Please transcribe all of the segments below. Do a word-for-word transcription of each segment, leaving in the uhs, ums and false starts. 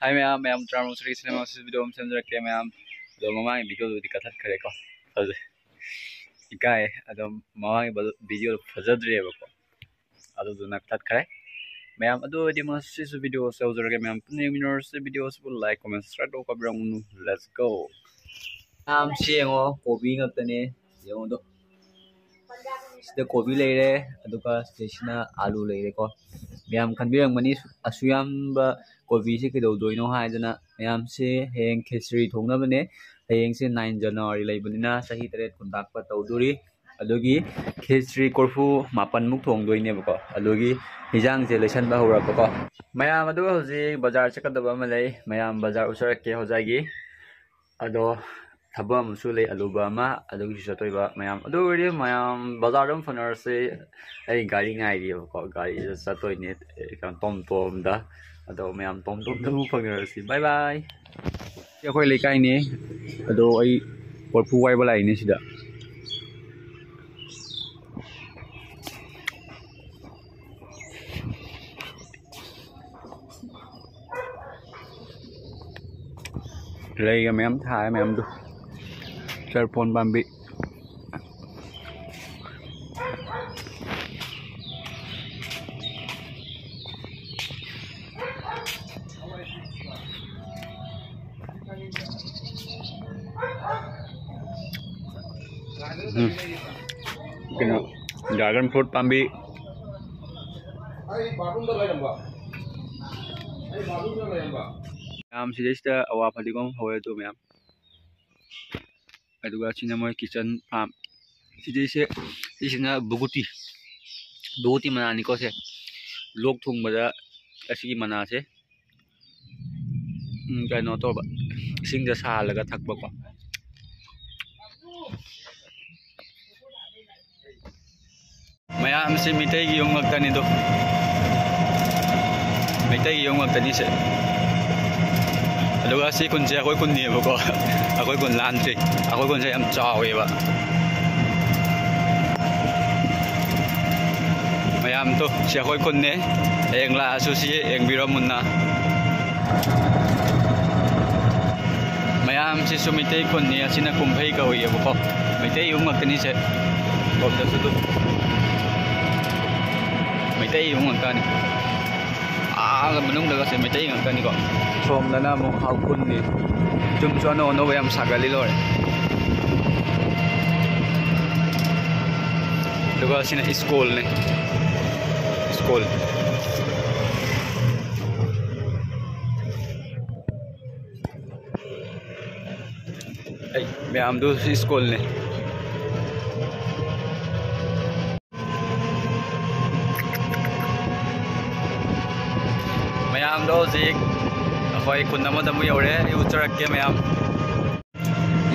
ꯍꯥꯏ ꯃꯌꯥꯝ, ꯃꯌꯥꯝ ꯇꯔꯥꯃꯔꯛ ꯁꯔꯤ ꯁꯤꯅꯦꯃꯥ ꯁꯤꯁ ꯚꯤꯗꯤꯑꯣ ꯑꯃ ꯁꯦꯝꯖꯔꯛꯀꯦ ꯃꯌꯥꯝ꯫ ꯑꯗꯣ ꯃꯃꯥꯡꯒꯤ ꯚꯤꯗꯤꯑꯣꯗꯨꯗꯤ ꯀꯛꯊꯠꯈ꯭ꯔꯦꯀꯣ꯫ ꯐꯖꯩ꯫ ꯏꯀꯥꯏ꯫ ꯑꯗꯣ ꯃꯃꯥꯡꯒꯤ ꯚꯤꯗꯤꯑꯣ ꯐꯖꯗ꯭ꯔꯦꯕꯀꯣ꯫ ꯑꯗꯨꯗꯨꯅ ꯀꯛꯊꯠꯈ꯭ꯔꯦ꯫ ꯃꯌꯥꯝ ꯑꯗꯨ ꯑꯣꯏꯔꯗꯤ ꯃꯁꯤꯁꯨ ꯚꯤꯗꯤꯑꯣꯁꯦ ꯍꯧꯖꯔꯒꯦ꯫ ꯃꯌꯥꯝ ꯄꯨꯟꯅ ꯌꯦꯡꯃꯤꯟꯅꯔꯁꯤ꯫ ꯚꯤꯗꯤꯑꯣꯁꯤꯕꯨ like, comment, subscribe ꯇꯧꯕ ꯀꯥꯕꯤꯔꯝꯒꯅꯨ꯫ Let's go꯫ ꯃꯌꯥꯝ ꯁꯤ ꯌꯦꯡꯉꯣ, ꯀꯣꯕꯤ ꯉꯥꯛꯇꯅꯦ꯫ ꯌꯦꯡꯉꯣꯗꯣ꯫ ꯁꯤꯗ ꯀꯣꯕꯤ ꯂꯩꯔꯦ, ꯑꯗꯨꯒ ꯁꯤꯗꯩꯁꯤꯅ ꯑꯥꯂꯨ ꯂꯩꯔꯦꯀꯣ꯫ ꯃꯌꯥꯝ ꯈꯟꯕꯤꯔꯝꯒꯅꯤ, ꯑꯁꯨ ꯌꯥꯝꯕ ꯀꯣꯕꯤꯁꯦ ꯀꯩꯗꯧꯗꯣꯏꯅꯣ ꯍꯥꯏꯗꯅ, ꯃꯌꯥꯝꯁꯦ ꯍꯌꯦꯡ ꯈꯦꯆ꯭ꯔꯤ ꯊꯣꯡꯅꯕꯅꯦ꯫ ꯍꯌꯦꯡꯁꯦ nine January ꯂꯩꯕꯅꯤꯅ ꯆꯍꯤ ꯇꯔꯦꯠ ꯈꯨꯟꯇꯥꯛꯄ ꯇꯧꯗꯣꯔꯤ꯫ ꯑꯗꯨꯒꯤ ꯈꯦꯆ꯭ꯔꯤ ꯀꯣꯔꯐꯨ ꯃꯥꯄꯟꯃꯨꯛ ꯊꯣꯡꯗꯣꯏꯅꯦꯕꯀꯣ꯫ ꯑꯗꯨꯒꯤ ꯍꯤꯟꯖꯥꯡꯁꯦ ꯂꯩꯁꯟꯕ ꯍꯧꯔꯕꯀꯣ꯫ ꯃꯌꯥꯝ ꯑꯗꯨꯒ ꯍꯧꯖꯤꯛ ꯕꯖꯥꯔ ꯆꯠꯀꯗꯕ ꯑꯃ ꯂꯩ꯫ ꯃꯌꯥꯝ ꯕꯖꯥꯔ ꯎꯠꯆꯔꯛꯀꯦ ꯍꯧꯖꯤꯛꯀꯤ꯫ ꯑꯗꯣ ꯊꯕꯛ ꯑꯃꯁꯨ ꯂꯩ, ꯑꯂꯨꯕ ꯑꯃ, ꯑꯗꯨꯒꯤꯁꯨ ꯆꯠꯇꯣꯏꯕ ꯃꯌꯥꯝ꯫ ꯑꯗꯨ ꯑꯣꯏꯔꯗꯤ ꯃꯌꯥꯝ ꯕꯖꯥꯔꯗ ꯑꯃꯨꯛ ꯐꯪꯅꯔꯁꯤ꯫ ꯑꯩ ꯒꯥꯔꯤ ꯉꯥꯏꯔꯤꯑꯕꯀꯣ, ꯒꯥꯔꯤꯗ ꯆꯠꯇꯣꯏꯅꯦ, ꯑꯦ, ꯀꯩꯅꯣ, ꯇꯣꯝ ꯇꯣꯝꯗ꯫ ꯑꯗꯣ ꯃꯌꯥꯝ ꯇꯣꯝ ꯇꯣꯝꯗ ꯑꯃꯨꯛ ꯐꯪꯅꯔꯁꯤ꯫ Bye bye꯫ ꯁꯤ ꯑꯩꯈꯣꯏ ꯂꯩꯀꯥꯏꯅꯦ꯫ ꯑꯗꯣ ꯑꯩ ꯀꯣꯔꯐꯨ ꯋꯥꯏꯕ ꯂꯥꯛꯏꯅꯦ ꯁꯤꯗ꯫ ꯂꯩꯒ ꯃꯌꯥꯝ ꯊꯥꯔꯦ ꯃꯌꯥꯝꯗꯨ꯫ ꯆꯔꯄꯣꯟ ꯄꯥꯝꯕꯤ꯫ ꯎꯝ꯫ ꯀꯩꯅꯣ, dragon fruit ꯄꯥꯝꯕꯤ꯫ ꯃꯌꯥꯝ ꯁꯤꯗꯩꯁꯤꯗ ꯑꯋꯥ ꯐꯗꯤꯒꯣꯝ ꯍꯧꯋꯦ ꯑꯗꯨ ꯃꯌꯥꯝ꯫ ꯑꯗꯨꯒ ꯁꯤꯅ ꯃꯣꯏ kitchen farm꯫ ꯁꯤꯗꯩꯁꯦ, ꯁꯤꯁꯤꯅ ꯕꯨꯒꯨꯇꯤ꯫ ꯕꯨꯒꯨꯇꯤ ꯃꯅꯥꯅꯤꯀꯣ ꯁꯦ꯫ ꯂꯣꯛ ꯊꯨꯡꯕꯗ ꯑꯁꯤꯒꯤ ꯃꯅꯥꯁꯦ, ꯎꯝ, ꯀꯩꯅꯣ ꯇꯧꯕ, ꯏꯁꯤꯡꯗ ꯁꯥꯍꯜꯂꯒ ꯊꯛꯄꯀꯣ꯫ ꯃꯌꯥꯝꯁꯤ ꯃꯤꯇꯩꯒꯤ ꯌꯨꯝ ꯉꯥꯛꯇꯅꯤꯗꯣ꯫ ꯃꯩꯇꯩꯒꯤ ꯌꯨꯝ ꯉꯥꯛꯇꯅꯤꯁꯦ꯫ ꯑꯗꯨꯒ ꯁꯤ ꯈꯨꯟꯁꯦ ꯑꯩꯈꯣꯏ ꯈꯨꯟꯅꯦꯕꯀꯣ꯫ ꯑꯩꯈꯣꯏ ꯈꯨꯟ ꯂꯥꯟꯗ꯭ꯔꯤ꯫ ꯑꯩꯈꯣꯏ ꯈꯨꯟꯁꯦ ꯌꯥꯝ ꯆꯥꯎꯋꯦꯕ꯫ ꯃꯌꯥꯝꯗꯣ ꯁꯤ ꯑꯩꯈꯣꯏ ꯈꯨꯟꯅꯦ꯫ ꯍꯌꯦꯡ ꯂꯥꯛꯑꯁꯨ ꯁꯤ ꯌꯦꯡꯕꯤꯔꯣ ꯃꯨꯟꯅ꯫ ꯃꯌꯥꯝꯁꯤꯁꯨ ꯃꯩꯇꯩ ꯈꯨꯟꯅꯤ꯫ ꯑꯁꯤꯅ ꯀꯨꯝꯐꯩ ꯀꯧꯏꯌꯦꯕꯀꯣ꯫ ꯃꯩꯇꯩ ꯌꯨꯝ ꯉꯥꯛꯇꯅꯤꯁꯦ꯫ ꯁꯣꯝꯗꯁꯨ ꯑꯗꯨꯝ ꯃꯩꯇꯩ ꯌꯨꯝ ꯉꯥꯛꯇꯅꯤ꯫ ꯑꯥ ꯃꯅꯨꯡꯗꯒꯁꯦ ꯃꯩꯇꯩ ꯉꯥꯛꯇꯅꯤꯀꯣ꯫ ꯁꯣꯝꯗꯅ ꯑꯃꯨꯛ ꯍꯥꯎꯈꯨꯟꯅꯤ꯫ ꯌꯨꯝꯁꯨ ꯑꯅꯧ ꯑꯅꯧꯕ ꯌꯥꯝ ꯁꯥꯒꯠꯂꯤ ꯂꯣꯏꯔꯦ꯫ ꯑꯗꯨꯒ ꯁꯤꯅ ꯁ꯭ꯀꯨꯜꯅꯤ꯫ ꯁ꯭ꯀꯨꯜ꯫ ꯑꯩ ꯃꯌꯥꯝꯗꯨ ꯁꯤ ꯁ꯭ꯀꯨꯜꯅꯤ꯫ ꯃꯌꯥꯝꯗꯣ ꯍꯧꯖꯤꯛ ꯑꯩꯈꯣꯏ ꯈꯨꯟ ꯑꯃꯗ ꯑꯃꯨꯛ ꯌꯧꯔꯦ꯫ ꯑꯩ ꯎꯠꯆꯔꯛꯀꯦ ꯃꯌꯥꯝ꯫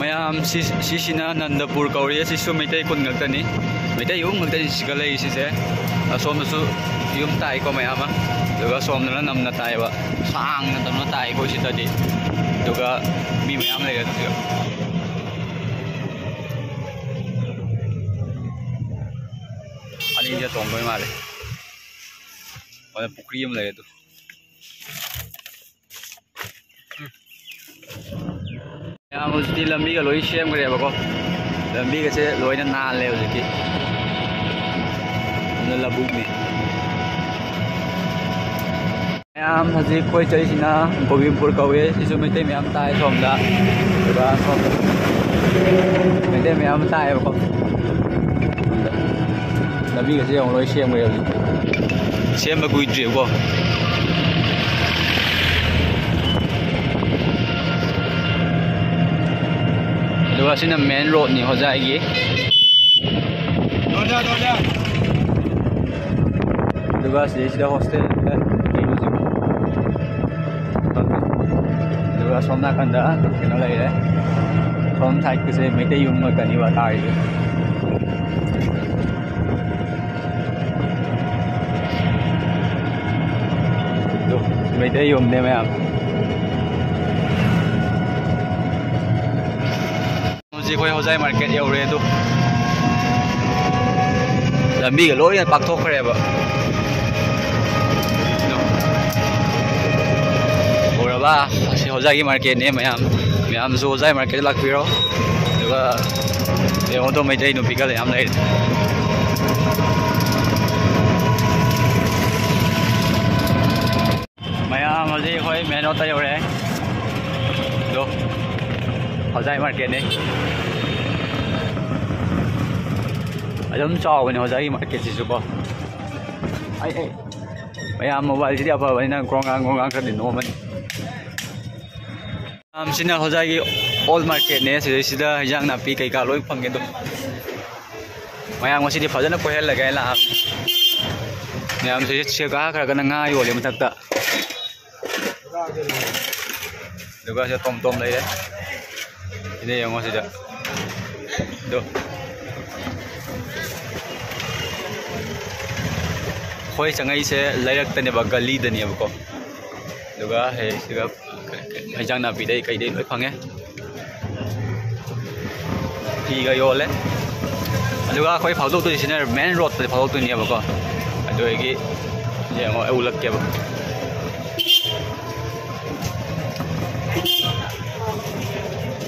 ꯃꯌꯥꯝ ꯁꯤ-, ꯁꯤꯁꯤꯅ ꯅꯟꯗꯄꯨꯔ ꯀꯧꯔꯤ꯫ ꯁꯤꯁꯨ ꯃꯩꯇꯩ ꯈꯨꯟ ꯉꯥꯛꯇꯅꯤ꯫ ꯃꯩꯇꯩ ꯌꯨꯝ ꯉꯥꯛꯇꯅꯤ ꯁꯤꯒ ꯂꯩꯔꯤꯁꯤꯁꯦ꯫ ꯑꯁꯣꯝꯗꯁꯨ ꯌꯨꯝ ꯇꯥꯏꯀꯣ ꯃꯌꯥꯝ ꯑꯃ꯫ ꯑꯗꯨꯒ ꯑꯁꯣꯝꯗꯅ ꯅꯝꯅ ꯇꯥꯏꯌꯦꯕ꯫ ꯁꯥꯡꯅ ꯇꯧꯅ ꯇꯥꯏꯀꯣ ꯁꯤꯗꯗꯤ꯫ ꯑꯗꯨꯒ ꯃꯤ ꯃꯌꯥꯝ ꯂꯩꯔꯦ ꯑꯗꯨꯁꯨ꯫ ꯑꯅꯤꯁꯦ ꯇꯣꯡꯗꯣꯏ ꯃꯥꯜꯂꯦ꯫ ꯑꯗ ꯄꯨꯈ꯭ꯔꯤ ꯑꯃ ꯂꯩꯔꯦ ꯑꯗꯨ꯫ ꯃꯌꯥꯝ ꯍꯧꯖꯤꯛꯇꯤ ꯂꯝꯕꯤꯒ ꯂꯣꯏ ꯁꯦꯝꯈ꯭ꯔꯦꯕꯀꯣ꯫ ꯂꯝꯕꯤꯒꯁꯦ ꯂꯣꯏꯅ ꯅꯥꯜꯂꯦ ꯍꯧꯖꯤꯛꯇꯤ꯫ ꯑꯗꯨꯅ ꯂꯧꯕꯨꯛꯅꯤ꯫ ꯃꯌꯥꯝ ꯍꯧꯖꯤꯛ ꯑꯩꯈꯣꯏ ꯆꯠꯂꯤꯁꯤꯅ ꯒꯣꯕꯤꯟꯄꯨꯔ ꯀꯧꯋꯦ꯫ ꯁꯤꯁꯨ ꯃꯩꯇꯩ ꯃꯌꯥꯝ ꯇꯥꯏ ꯁꯣꯝꯗ꯫ ꯑꯗꯨꯒ ꯁꯣꯝꯗ ꯃꯩꯇꯩ ꯃꯌꯥꯝ ꯑꯃ ꯇꯥꯏꯌꯦꯕꯀꯣ꯫ ꯂꯝꯕꯤꯒꯁꯦ ꯌꯦꯡꯉꯨ, ꯂꯣꯏ ꯁꯦꯝꯈ꯭ꯔꯦ ꯍꯧꯖꯤꯛ꯫ ꯁꯦꯝꯕ ꯀꯨꯏꯗ꯭ꯔꯤꯕꯀꯣ꯫ ꯑꯗꯨꯒ ꯁꯤꯅ ꯃꯦꯟ ꯔꯣꯗꯅꯤ ꯍꯣꯖꯥꯏꯒꯤ꯫ ꯑꯗꯨꯒ ꯁꯤꯗꯩꯁꯤꯗ ꯍꯣꯁꯇꯦꯜ ꯑꯗꯨꯒ ꯁꯣꯝ ꯅꯥꯀꯟꯗ ꯀꯩꯅꯣ ꯂꯩꯔꯦ꯫ ꯁꯣꯝ ꯁꯥꯏꯠꯀꯤꯁꯦ ꯃꯩꯇꯩ ꯌꯨꯝ ꯉꯥꯛꯇꯅꯤꯕ ꯇꯥꯔꯤꯁꯦ꯫ ꯑꯗꯨ ꯃꯩꯇꯩ ꯌꯨꯝꯅꯦ ꯃꯌꯥꯝ꯫ ꯍꯧꯖꯤꯛ ꯑꯩꯈꯣꯏ ꯍꯣꯖꯥꯏ ꯃꯥꯔꯀꯦꯠ ꯌꯧꯔꯦ꯫ ꯑꯗꯨ ꯂꯝꯕꯤꯒ ꯂꯣꯏꯅ ꯄꯥꯛꯊꯣꯛꯈ꯭ꯔꯦꯕ꯫ ꯕꯥ, ꯑꯁꯤ ꯍꯣꯖꯥꯏꯒꯤ ꯃꯥꯔꯀꯦꯠꯅꯦ ꯃꯌꯥꯝ꯫ ꯃꯌꯥꯝꯁꯨ ꯍꯣꯖꯥꯏ ꯃꯥꯔꯀꯦꯠꯇ ꯂꯥꯛꯄꯤꯔꯣ꯫ ꯑꯗꯨꯒ ꯌꯦꯡꯉꯣꯗꯣ, ꯃꯩꯇꯩ ꯅꯨꯄꯤꯒ ꯌꯥꯝ ꯂꯩꯔꯦ꯫ ꯃꯌꯥꯝ ꯍꯧꯖꯤꯛ ꯑꯩꯈꯣꯏ ꯃꯦꯟ ꯔꯣꯗꯇ ꯌꯧꯔꯦ꯫ ꯑꯗꯣ ꯍꯣꯖꯥꯏ ꯃꯥꯔꯀꯦꯠꯅꯦ꯫ ꯑꯗꯨꯝ ꯆꯥꯎꯕꯅꯦ ꯍꯣꯖꯥꯏꯒꯤ ꯃꯥꯔꯀꯦꯠꯁꯤꯁꯨꯀꯣ꯫ ꯑꯩ, ꯑꯩ, ꯃꯌꯥꯝ ꯃꯣꯕꯥꯏꯜꯁꯤꯗꯤ ꯑꯐꯕꯅꯤꯅ ꯒ꯭ꯔꯣꯡ ꯒ꯭ꯔꯥꯡ ꯒ꯭ꯔꯣꯡ ꯒ꯭ꯔꯥꯡ ꯈꯔꯗꯤ ꯅꯣꯝꯃꯅꯤ꯫ ꯃꯌꯥꯝꯁꯤꯅ ꯍꯣꯖꯥꯏꯒꯤ ꯑꯣꯜ ꯃꯥꯔꯀꯦꯠꯅꯦ꯫ ꯁꯤꯗꯩꯁꯤꯗ ꯍꯤꯟꯖꯥꯡ ꯅꯥꯄꯤ ꯀꯩꯀꯥ ꯂꯣꯏ ꯐꯪꯉꯦ꯫ ꯑꯗꯣ ꯃꯌꯥꯝ ꯉꯁꯤꯗꯤ ꯐꯖꯅ ꯀꯣꯏꯍꯜꯂꯒꯦ ꯍꯥꯏꯅ ꯂꯥꯛꯑꯕꯅꯤ꯫ ꯃꯌꯥꯝꯁꯦ ꯁꯦꯒꯥ ꯈꯔ ꯀꯟꯅ ꯉꯥ ꯌꯣꯜꯂꯦ ꯃꯊꯛꯇ꯫ ꯑꯗꯨꯒ ꯁꯤꯗ ꯇꯣꯝ ꯇꯣꯝ ꯂꯩꯔꯦ꯫ ꯁꯤꯗ ꯌꯦꯡꯉꯣ ꯁꯤꯗ꯫ ꯑꯗꯣ ꯑꯩꯈꯣꯏ ꯆꯪꯉꯛꯏꯁꯦ ꯂꯩꯔꯛꯇꯅꯦꯕ, ꯒꯂꯤꯗꯅꯦꯕꯀꯣ꯫ ꯑꯗꯨꯒ ꯍꯦ ꯁꯤꯗ ꯍꯤꯟꯖꯥꯡ ꯅꯥꯄꯤꯗꯩ ꯀꯩꯗꯩ ꯂꯣꯏ ꯐꯪꯉꯦ꯫ ꯐꯤꯒ ꯌꯣꯜꯂꯦ꯫ ꯑꯗꯨꯒ ꯑꯩꯈꯣꯏ ꯐꯥꯎꯗꯣꯛꯇꯣꯏꯁꯤꯅ ꯃꯦꯟ ꯔꯣꯗꯇꯗꯤ ꯐꯥꯎꯗꯣꯛꯇꯣꯏꯅꯦꯕꯀꯣ꯫ ꯑꯗꯨꯗꯒꯤ ꯌꯦꯡꯉꯣ, ꯑꯩ ꯎꯠꯂꯛꯀꯦꯕ꯫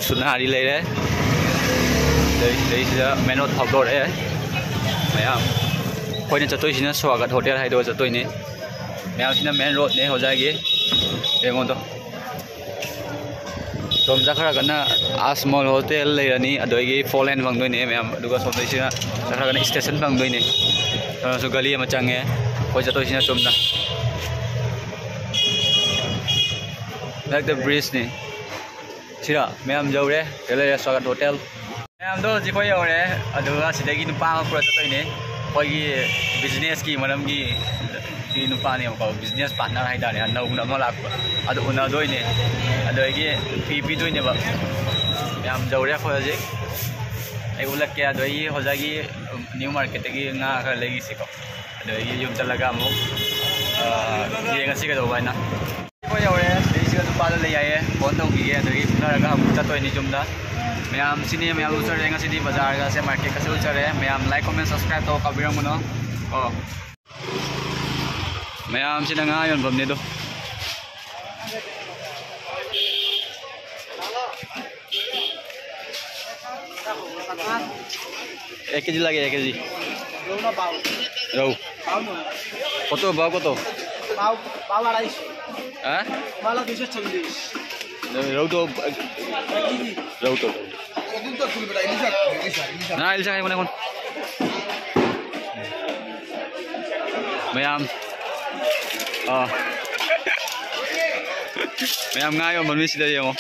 ꯁꯨꯅꯥꯔꯤ ꯂꯩꯔꯦ꯫ ꯑꯗꯩ ꯁꯤꯗꯩꯁꯤꯗ ꯃꯦꯟ ꯔꯣꯗ ꯐꯥꯎꯗꯣꯔꯛꯑꯦ ꯃꯌꯥꯝ꯫ ꯑꯩꯈꯣꯏꯅ ꯆꯠꯇꯣꯏꯁꯤꯅ ꯁ꯭ꯋꯥꯒꯠ ꯍꯣꯇꯦꯜ ꯍꯥꯏꯗꯣ ꯆꯠꯇꯣꯏꯅꯦ꯫ ꯃꯌꯥꯝꯁꯤꯅ ꯃꯦꯟ ꯔꯣꯗꯅꯦ ꯍꯣꯖꯥꯏꯒꯤ꯫ ꯌꯦꯡꯉꯣꯗꯣ꯫ ꯁꯣꯝ ꯆꯠꯈ꯭ꯔꯒꯅ ꯑꯁꯃꯣꯜ ꯍꯣꯇꯦꯜ ꯂꯩꯔꯅꯤ, ꯑꯗꯒꯤ ꯐꯣꯔ ꯂꯦꯟ ꯐꯪꯗꯣꯏꯅꯦ ꯃꯌꯥꯝ꯫ ꯑꯗꯨꯒ ꯁꯣꯝꯗꯩꯁꯤꯅ ꯆꯠꯈ꯭ꯔꯒꯅ ꯏꯁꯇꯦꯁꯟ ꯐꯪꯗꯣꯏꯅꯦ꯫ ꯑꯗꯨꯅꯁꯨ ꯒꯂꯤ ꯑꯃ ꯆꯪꯉꯦ꯫ ꯑꯩꯈꯣꯏ ꯆꯠꯇꯣꯏꯁꯤꯅ ꯆꯨꯝꯅ ꯃꯊꯛꯇ ꯕ꯭ꯔꯤꯖꯅꯤ꯫ ꯁꯤꯔ ꯃꯌꯥꯝ ꯌꯧꯔꯦ꯫ ꯁꯤꯗ ꯂꯩꯔꯦ ꯁ꯭ꯋꯥꯒꯠ ꯍꯣꯇꯦꯜ꯫ ꯃꯌꯥꯝꯗꯣ ꯍꯧꯖꯤꯛ ꯑꯩꯈꯣꯏ ꯌꯧꯔꯦ꯫ ꯑꯗꯨꯒ ꯁꯤꯗꯒꯤ ꯅꯨꯄꯥ ꯑꯃ ꯄꯨꯔ ꯆꯠꯇꯣꯏꯅꯦ꯫ ꯑꯩꯈꯣꯏꯒꯤ ꯕꯤꯖꯤꯅꯦꯁꯀꯤ ꯃꯔꯝꯒꯤ ꯁꯤ ꯅꯨꯄꯥꯅꯦꯕꯀꯣ, ꯕꯤꯖꯤꯅꯦꯁ ꯄꯥꯔꯠꯅꯔ ꯍꯥꯏꯇꯥꯔꯦ, ꯅꯧꯅ ꯑꯃ ꯂꯥꯛꯄ꯫ ꯑꯗꯨ ꯎꯅꯗꯣꯏꯅꯦ꯫ ꯑꯗꯒꯤ ꯐꯤ ꯄꯤꯗꯣꯏꯅꯦꯕ꯫ ꯌꯥꯝ ꯌꯧꯔꯦ ꯑꯩꯈꯣꯏ ꯍꯧꯖꯤꯛ꯫ ꯑꯩ ꯎꯠꯂꯛꯀꯦ꯫ ꯑꯗꯒꯤ ꯍꯣꯖꯥꯏꯒꯤ ꯅ꯭ꯌꯨ ꯃꯥꯔꯀꯦꯠꯇꯒꯤ ꯉꯥ ꯈꯔ ꯂꯩꯈꯤꯁꯤꯀꯣ꯫ ꯑꯗꯒꯤ ꯌꯨꯝ ꯆꯠꯂꯒ ꯑꯃꯨꯛ, ꯑ, ꯌꯦꯡꯉꯁꯤ ꯀꯩꯗꯧꯕ ꯍꯥꯏꯅ꯫ ꯑꯩꯈꯣꯏ ꯌꯧꯔꯦ꯫ ꯑꯗꯒꯤ ꯁꯤꯗ ꯅꯨꯄꯥꯗ ꯂꯩ ꯍꯥꯏꯌꯦ, ꯐꯣꯟ ꯇꯧꯈꯤꯒꯦ꯫ ꯑꯗꯒꯤ ꯐꯨꯅꯔꯒ ꯑꯃꯨꯛ ꯆꯠꯇꯣꯏꯅꯤ ꯌꯨꯝꯗ꯫ ꯃꯌꯥꯝ ꯁꯤꯅꯤ, ꯃꯌꯥꯝ ꯎꯠꯆꯔꯦ ꯉꯁꯤꯗꯤ ꯕꯖꯥꯔꯒꯁꯦ, ꯃꯥꯔꯀꯦꯠꯀꯁꯦ ꯎꯠꯆꯔꯦ꯫ ꯃꯌꯥꯝ like, comment, subscribe ꯇꯧ ꯀꯥꯕꯤꯔꯝꯒꯅꯨ꯫ ꯑꯣ꯫ ꯃꯌꯥꯝꯁꯤꯅ ꯉꯥ ꯌꯣꯟꯐꯝꯅꯦ ꯑꯗꯣ꯫ এক কেজি লাগে, এক কেজি। রৌ। কত বাউ কত? বাউ, বাউ আড়াইশো। হ্যাঁ? মালা দুইশো চল্লিশ। রৌ তো, রৌ তো। না, ইলিশ এখন, এখন। ম্যাম। ও। ম্যাম, ꯉꯥ ꯌꯣꯟꯕ ꯃꯤꯁꯤꯗ ꯌꯦꯡꯉꯣ꯫